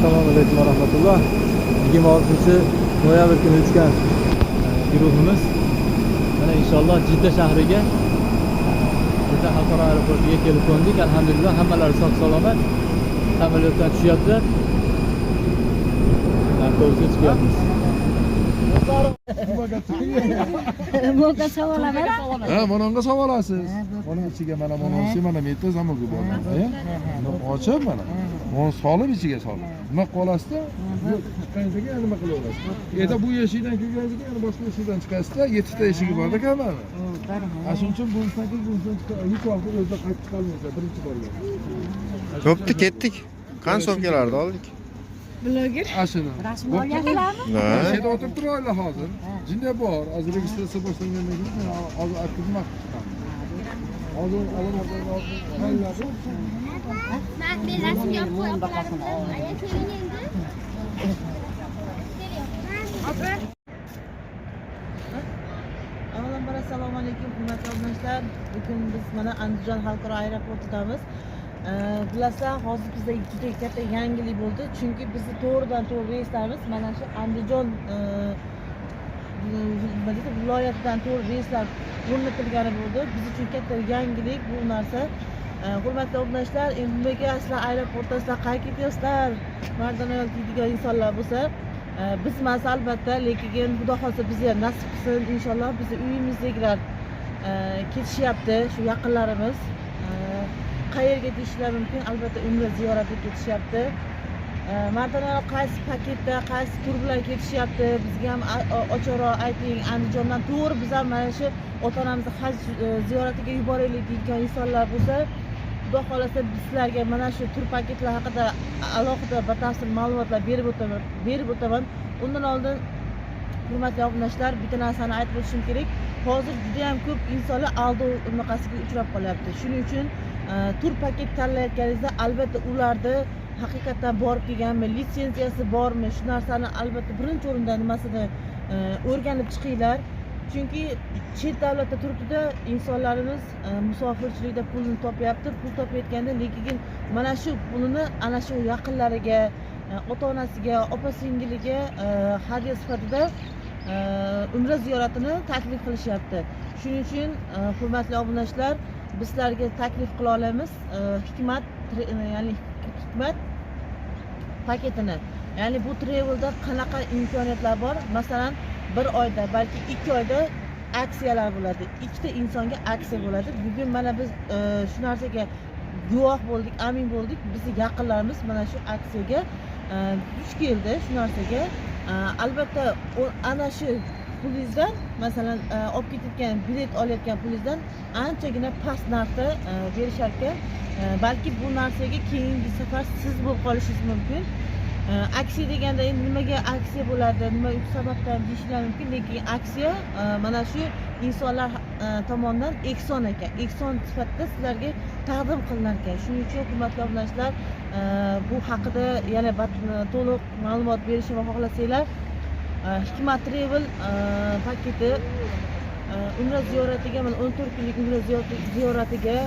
Assalomu alaykum va rahmatulloh. 26 noyabr kuni uchgan guruhimiz mana inshaalloh Jidda shahriga, Jidda xalqaro aeroportiga kelib qo'ndik. Alhamdulillah, hammalari sog' salomat. Samolyotdan tushyaptilar. Avtobusga chiqyapmiz. Mo'ga savol olaman. Ha, mana unga savol olasiz. Mana ichiga mana mana mana bu yerda замок i bor mana, e? Buni ochib mana. Buni solib ichiga solib. Nima qilib olasizda? Chiqqaningizdan keyin nima qilaverasiz? Erta bu eshikdan kirganingizdan keyin yana boshqa eshikdan chiqasizda, yettita eshigi borda kamani. Ha, shuning uchun bunisidan kirib, bunisidan chiqib, hech vaqt o'zida qaytib chiqolmaysiz birinchi borganda. Bo'pti, ketdik. Qani sumkalarni oldik? Bloger. Ashuni. Rasm olyapsizlarmi? Ha. Shu yerda o'tirib turaylik hozir. Jinda bor. Hozir registratsiya boshlangandan keyin men hozir olib chiqaman. Hozir olaman. Men rasmga olib qo'y opalarim bilan. Aya, keling endi. Opa. Avvalambor assalomu alaykum, hurmatli obunachilar. Bugun biz mana Andijon xalqaro aeroportidamiz. Bilasizlar, hozir bizda juda katta yangilik bo'ldi, chunki bizni to'g'ridan to'g'ri reyslarimiz mana shu Andijon nima deydi, viloyatidan to'g'ri reyslar o'rnatilgani bo'ldi. Biz uchun katta yangilik bu narsa. Hurmatli obunachilar, endi nimaga sizlar aeroportda, sizlar qayerga ketyapsizlar, mardona ayol deydigan insonlar bo'lsa, biz emas albatta, lekin xudo xohlasa bizni ham nasib qilsin inshaalloh, bizni uyimizdagilar ketishyapti, shu yaqinlarimiz. Qayerga deyishlari mumkin, albatta umra ziyoratiga ketishyapti. Mardona ayol qaysi paketda, qaysi tur bilan ketishyapti, bizga ham ochiqroq ayting, Andijondan to'g'ri biz ham mana shu ota onamizni haj ziyoratiga yuboraylik deydigan insonlar bo'lsa, xudo xohlasa biz sizlarga mana shu tur paketlar haqida alohida batafsil ma'lumotlar berib o'taman. Undan oldin, hurmatli obunachilar, bitta narsani aytib o'tishim kerak. Hozir juda yam ko'p insonlar aldov unaqasiga uchrab qolyapti. Shuning uchun tur paket tanlayotganingizda albatta ularni haqiqatdan borib kelganmi, litsenziyasi bormi, shu narsani albatta birinchi o'rinda nimasini o'rganib chiqinglar, chunki chet davlatda turibdida insonlarimiz musofirchilikda pulni topyapti. Pul topayotganda lekin mana shu pulini ana shu yaqinlariga, ota onasiga, opa singiliga hadya sifatida umra ziyoratini taklif qilishyapti. Shuning uchun, hurmatli obunachilar, biz sizlarga taklif qila olamiz Hikmat ya'ni Hikmat paketini. Ya'ni bu travelda qanaqa imkoniyatlar bor? Masalan, bir oyda, balki 2 oyda aksiyalar bo'ladi, ikkita insonga aksiya bo'ladi. Bugun mana biz shu narsaga guvoh bo'ldik, amin bo'ldik. Bizni yaqinlarimiz mana shu aksiyaga duch keldi shu narsaga. Albatta ana shu pulingizdan, masalan, olib ketayotgan, bilet olayotgan pulingizdan anchagina past narxda berishar ekan. Balki bu narsaga keyingi safar siz bo'lib qolishingiz mumkin. Aksiya deganda endi nimaga aksiya bo'ladi, nima sababdan deyishlari mumkin, lekin aksiya mana shu insonlar tomonidan ehson ekan, ehson sifatida sizlarga taqdim qilinar ekan. Shuning uchun, hurmatli obunachilar, bu haqida yana to'liq ma'lumot berishimni xohlasanglar, Hikmat Travel paketi umra ziyoratiga, mana 14 kunlik umra ziyoratiga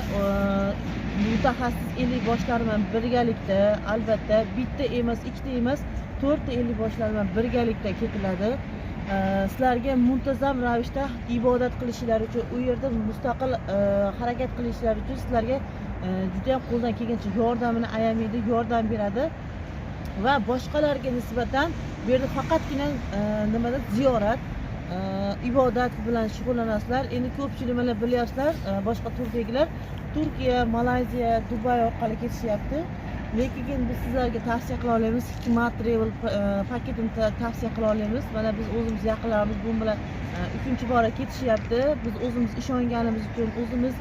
mutaxassis ellik boshlar bilan birgalikda, albatta bitta emas, ikkita emas, to'rtta ellik boshlar bilan birgalikda ketiladi. Sizlarga muntazam ravishda ibodat qilishlari uchun, u yerda mustaqil harakat qilishlari uchun sizlarga judayam qo'ldan kelgancha yordamini ayamaydi, yordam beradi va boshqalarga nisbatan bu yerda faqatgina nimada ziyorat, ibodat bilan shug'ullanasizlar. Endi ko'pchilik mana bilyapsizlar, boshqa turdagilar Turkiya, Malayziya, Dubay orqali ketishyapti, lekin biz sizlarga tavsiya qila olamiz Hikmat Travel paketini tavsiya qila olamiz. Mana biz o'zimiz yaqinlarimiz bu bilan uchinchi bora ketishyapti. Biz o'zimiz ishonganimiz uchun, o'zimiz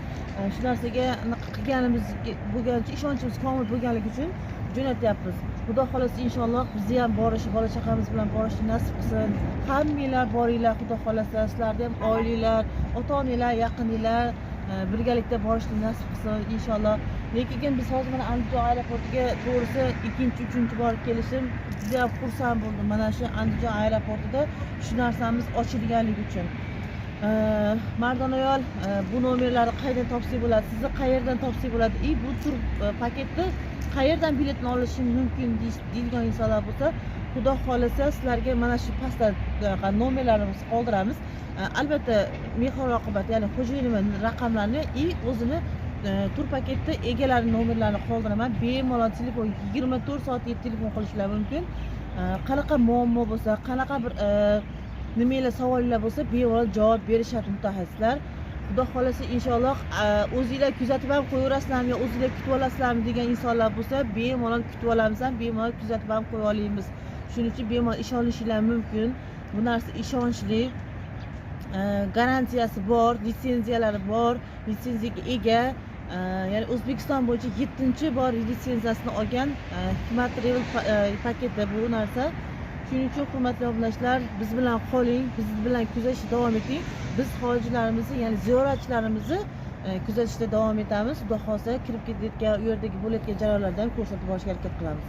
shu narsaga anaqa qilganimiz bo'lgani uchun, ishonchimiz komil bo'lganligi uchun jo'natyapmiz. Xudo xohlasa inshaalloh bizni ham borish, bola chaqamiz bilan borishni nasib qilsin. Hammanglar boringlar, xudo xohlasa sizlarni ham oilanglar, ota onanglar, yaqininglar birgalikda borishni nasib qilsin inshaalloh. Lekin biz hozir mana Andijon aeroportiga, to'g'risi, ikkinchi, uchinchi bor kelishim, juda xursand bo'ldim mana shu Andijon aeroportida shu narsamiz ochilganligi uchun. Mardon ayol, bu nomerlarni qayerdan topsak bo'ladi, sizni qayerdan topsak bo'ladi и bu tur paketni Qayerdan biletni olishim mumkin deydigan insonlar bo'lsa, Xudo xohlasa sizlarga mana shu pastda nomerlarimizni qoldiramiz. Albatta mehr oqibat, ya'ni xo'jayinimni raqamlarini и o'zini tur paketda egalari nomerlarini qoldiraman. Bemalol telefon 24 soat telefon qilishlar mumkin. Qanaqa muammo bo'lsa, qanaqa bir nimalar savollar bo'lsa, bemalol javob berishadi mutaxassislar. Xudo xohlasa inshaalloh o'zinglar kuzatib ham qo'yaverasizlarmi yo o'zinglar kutib olasizlarmi degan insonlar bo'lsa, bemalol kutib olamiz ham, bemalol kuzatib ham qo'ya olamiz. Shuning uchun bemalol ishonishinglar mumkin. Bu narsa ishonchli, garantiyasi bor, litsenziyalari bor, litsenziyaga ega. Ya'ni O'zbekiston bo'yicha 7-bor litsenziyasini olgan Hikmat Travel paketi bu narsa. Shuning uchun hurmatli obunachilar, biz bilan qoling, biz bilan kuzatishda davom eting. Biz hojilarimizni, ya'ni ziyoratchilarimizni kuzatishda davom etamiz. Xudo xohlasa kirib ketayotgan, u yerdagi bo'layotgan jarayonlardan ko'rsatib borishga harakat qilamiz.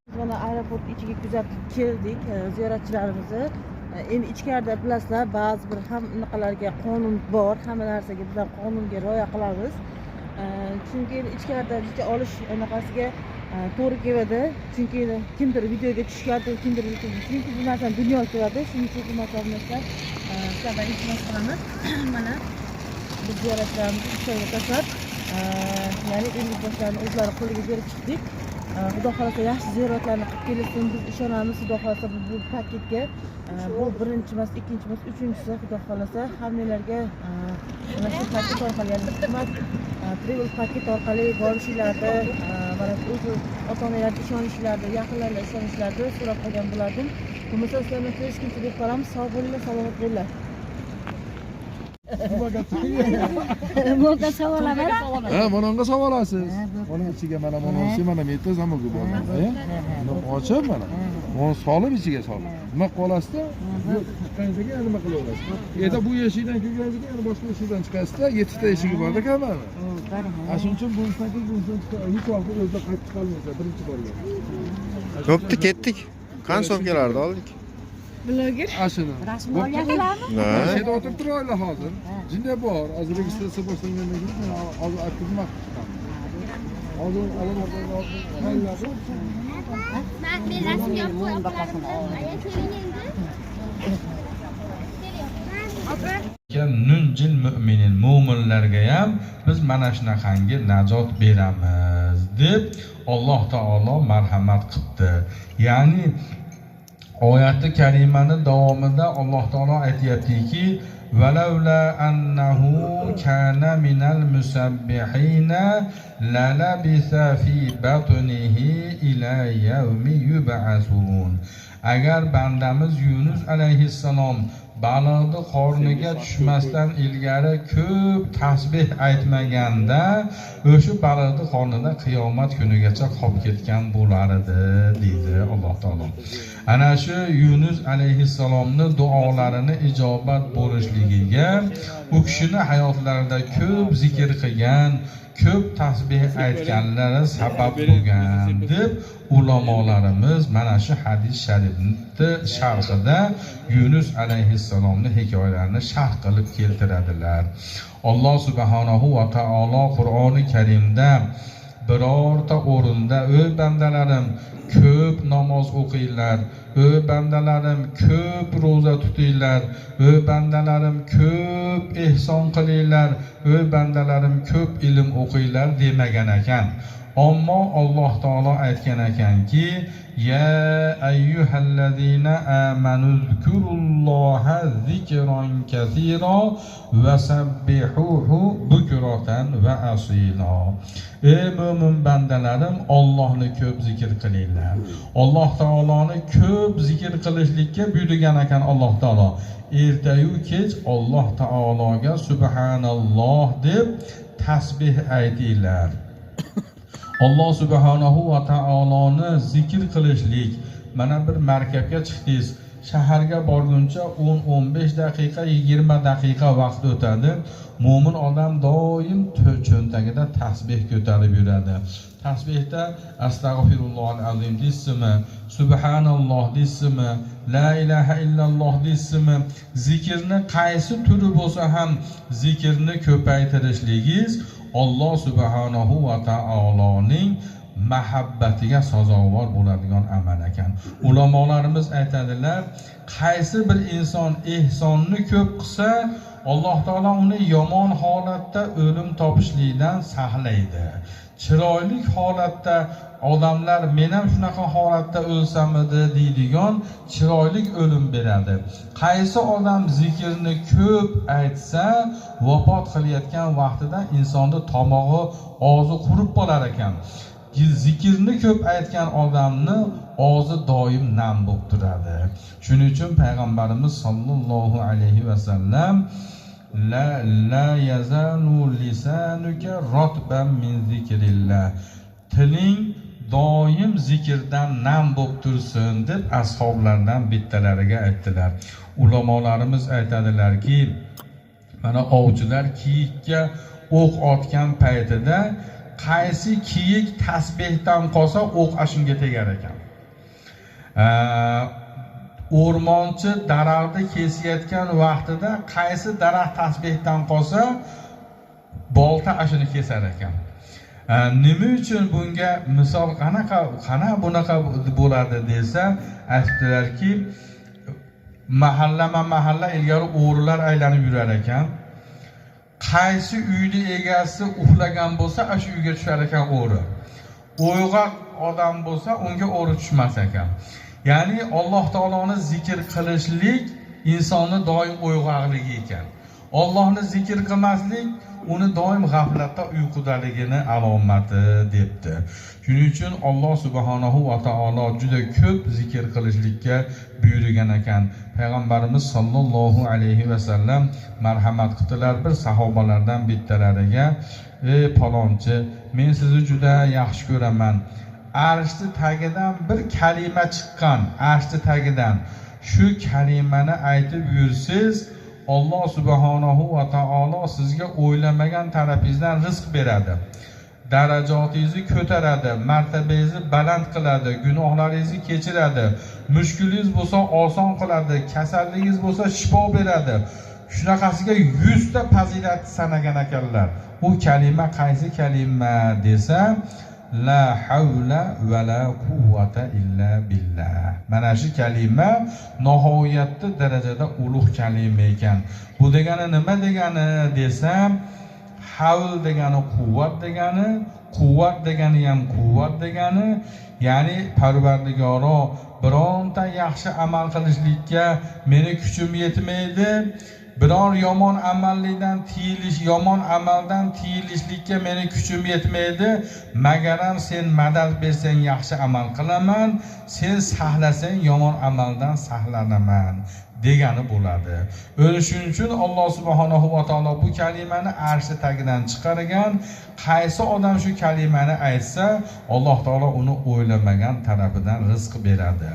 Biz mana aeroport ichiga kuzatib keldik ziyoratchilarimizni. Endi ichkarida bilasizlar, ba'zi bir ham anaqalarga qonun bor, hamma narsaga biz ham qonunga rioya qilamiz. Chunki endi ichkarida video olish anaqasiga to'g'ri keladi. Chunki kimdir videoga tushgandir, kimdir videoga, chunki bu narsani dunyo ko'radi. Shuning uchun hurmatli obunachilar, sizlardan iltimos qilaman. Mana biz ziyoratchilarimizni ichkariga tashlab, ya'ni ellikboshlarni o'zlari qo'liga berib chiqdik. Xudo xohlasa yaxshi ziyoratlarni qilib kelsin, biz ishonamiz. Xudo xohlasa bu paketga, bu birinchi emas, ikkinchi emas, uchinchisi. Xudo xohlasa hammanglarga mana shu paket orqali, ya'ni Hikmat Travel paket orqali borishinglarni, mana o'z ota-onalarga ishonishlarni, yaqinlarga ishonishlarni so'rab qolgan bo'lardim. Bo'lmasa sizlar bilan ko'rishguncha deb qolamiz. Sog' bo'linglar, salomat bo'linglar. Mo'ka savol olaman. Ha, mana unga savol olasiz. Mana ichiga mana mana olsa, mana bu zamogi bor. Buni ochib mana. Buni solib ichiga solib. Nima qilib olasizda? Chiqqaningizda yana nima qilib olasiz? Erta bu eshikdan kirganingizda yana boshqa eshikdan chiqasizda, 7 ta eshigi borda kamani. Ha, shuning uchun bunisidan kirib, bunisidan chiqib, hech vaqt o'zida qaytib chiqolmaysiz birinchi borgan. Bo'pti, ketdik. Qani sumkalarni oldik? Bloger. Ashuni. Rasm olyapsizlarmi? Ha. Şeyda o'tirib turaylik hozir. Jinda bor. Hozir registratsiya boshlangandan keyin men hozir olib chiqaman. Hozir olaman. Men rasmga olib qo'y opalarim bilan. Aya keling endi. Keling. Nunjil mo'minin, mo'minlarga ham biz mana shunaqangi najot beramiz deb Alloh taolo marhamat qildi. Ya'ni oyati karimani davomida Alloh taolo aytyaptiki: "Valavla annahu kana minal musabbihina lalabisa fi batnihi ila yawmi yub'asun." Agar bandamiz Yunus alayhissalom baliqni qorniga tushmasdan ilgari ko'p tasbih aytmaganda, o'sha baliqni qornida qiyomat kunigacha qolib ketgan bo'lar edi, deydi Alloh taolo. Ana shu Yunus alayhissalomni duolarini ijobat bo'lishligiga u kishini hayotlarida ko'p zikr qilgan, ko'p tasbih aytganlari sabab bo'lgan deb ulamolarimiz mana shu hadis sharifni sharhida Yunus alayhissalomni hikoyalarini sharh qilib keltiradilar. Alloh subhanahu va taolo Qur'oni Karimda birorta o'rinda: "Ey bandalarim, ko'p namoz o'qinglar, ey bandalarim, ko'p ro'za tutinglar, ey bandalarim, ko'p ehson qilinglar, ey bandalarim, ko'p ilm o'qinglar" demagan ekan. Ammo Alloh taolo aytgan ekanki: "Ya ayyuhallazina amanu zkurulloha zikran kasira va sabbihuhu bukratan va asila." Ey mo'min bandalarim, Allohni ko'p zikr qilinglar. Alloh taoloni ko'p zikr qilishlikka buyurgan ekan Alloh taolo. Ertayu kech Alloh taologa subhanalloh deb tasbih aytinglar. Alloh subhanahu va taoloni zikr qilishlik. Mana bir markabga chiqdingiz, shaharga borguncha 10-15 daqiqa, 20 daqiqa vaqt o'tadi. Mo'min odam doim cho'ntagida tasbih ko'tarib yuradi. Tasbihda astag'firullohal azim deysizmi, subhanalloh deysizmi, la ilaha illalloh deysizmi, zikrni qaysi turi bo'lsa ham zikrni ko'paytirishligingiz Alloh subhanahu va taoloning muhabbatiga sazovor bo'ladigan amal ekan. Ulamolarimiz aytadilar, qaysi bir inson ehsonni ko'p qilsa, Alloh taolo uni yomon holatda o'lim topishlikdan saqlaydi. Chiroyli holatda odamlar men ham shunaqa holatda o'lsam edi deydigan chiroyli o'lim beradi. Qaysi odam zikrni ko'p aytsa, vafot qilayotgan vaqtida insonni tomog'i, og'zi qurib qolar ekan. Zikrni ko'p aytgan odamni og'zi doim nam bo'lib turadi. Shuning uchun payg'ambarimiz sollallohu alayhi vasallam la yazalu lisanuka rotban min zikrillah. Tiling doim zikrdan nam bo'lib tursin deb ashoblardan bittalariga aytdilar. Ulamolarimiz aytadilarki, mana ovchilar kiyikka o'q otgan paytida qaysi kiyik tasbehdan qolsa o'q ashunga tegar ekan. O'rmonchi daraxtni kesayotgan vaqtida qaysi daraxt tasbehdan qolsa bolta ashuni kesar ekan. Nima uchun bunga misol qanaqa bunaqa bo'ladi desa, aytdilarki, mahallama-mahalla ilgari o'g'rilar aylanib yurar ekan. Qaysi uyni egasi uxlagan bo'lsa, shu uyga tushar ekan o'g'ri. Uyg'oq odam bo'lsa, unga o'g'ri tushmas ekan. Ya'ni Alloh taoloni zikr qilishlik insonni doim uyg'oqligi ekan. Allohni zikr qilmaslik uni doim g'aflatda, uyqudaligini alomati debdi. Shuning uchun Alloh subhanahu va taolo juda ko'p zikr qilishlikka buyurgan ekan. Payg'ambarimiz sollallohu alayhi va sallam marhamat qildilar bir sahobalardan bittalariga: "Ey palonchi, men sizni juda yaxshi ko'raman. Arshni tagidan bir kalima chiqqan, arshni tagidan. Shu kalimani aytib yursiz, Alloh subhanahu va taolo sizga o'ylamagan tarafingizdan rizq beradi. Darajotingizni ko'taradi, martabangizni baland qiladi, gunohlaringizni kechiradi, mushkulingiz bo'lsa oson qiladi, kasalligingiz bo'lsa shifo beradi." Shunaqasiga 100 ta fazilat sanagan ekanlar. U kalima qaysi kalima desa, la havla va la quvvata illa billah. Mana shu kalima nihoyatda darajada ulug' kalima ekan. Bu degani nima degani desam, havl degani quvvat degani, quvvat degani ham quvvat degani, ya'ni Parvardigoro bironta yaxshi amal qilishlikka meni kuchim yetmaydi, biror yomon amallikdan tiyilish, yomon amaldan tiyilishlikka meni kuchim yetmaydi, magaram sen madad bersang yaxshi amal qilaman, sen saqlasang yomon amaldan saqlanaman degani bo'ladi. O'zi shuning uchun Alloh subhanahu va taolo bu kalimani arshi tagidan chiqargan. Qaysi odam shu kalimani aytsa, Alloh taolo uni o'ylamagan tarafidan rizq beradi.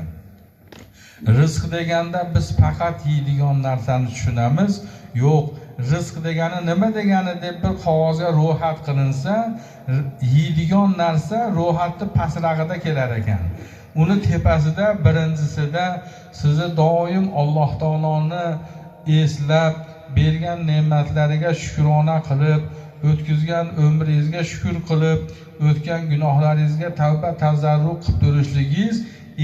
Rizq deganda biz faqat yeydigan narsani tushunamiz. Yo'q, rizq degani nima degani deb bir qog'ozga ro'yxat qilinsa, yeydigan narsa ro'yxatni pastrog'ida kelar ekan. Uni tepasida, birinchisida sizni doim Alloh taoloni eslab, bergan ne'matlariga shukrona qilib, o'tkazgan umringizga shukr qilib, o'tgan gunohlaringizga tavba tazarru qilib turishligingiz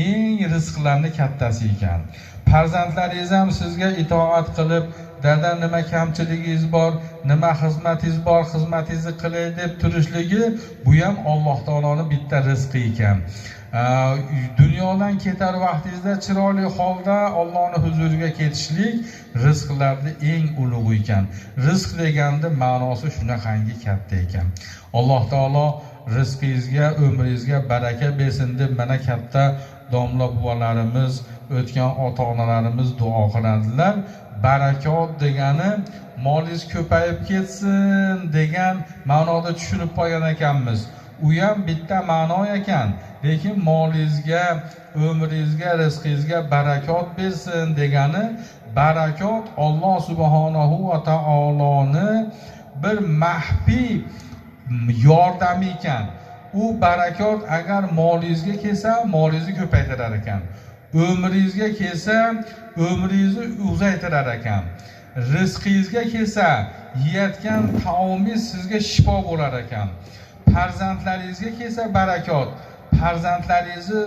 eng rizqlarning kattasi ekan. Farzandlaringiz ham sizga itoat qilib, dada nima kamchiligingiz bor, nima xizmatingiz bor, xizmatingizni qilay deb turishligi, bu ham Alloh taoloning bitta rizqi ekan. Dunyodan ketar vaqtingizda chiroyli holda Allohning huzuriga ketishlik rizqlarning eng ulug'i ekan. Rizq deganda ma'nosi shunaqangi katta ekan. Alloh taolo rizqingizga, umringizga baraka bersin deb mana katta domla buvalarimiz, o'tgan ota-onalarimiz duo qiladilar. Barakot degani molingiz ko'payib ketsin degan ma'noda tushunib qolgan ekanmiz. U ham bitta ma'no ekan, lekin molingizga, umringizga, rizqingizga barakot bersin degani, barakot Alloh subhanahu va taoloni bir maxfiy yordami ekan. U barakot agar molingizga kelsa, molingizni ko'paytirar ekan. Umringizga kelsa, umringizni uzaytirar ekan. Rizqingizga kelsa, yeyotgan taomingiz sizga shifo bo'lar ekan. Farzandlaringizga kelsa barakot, farzandlaringizni.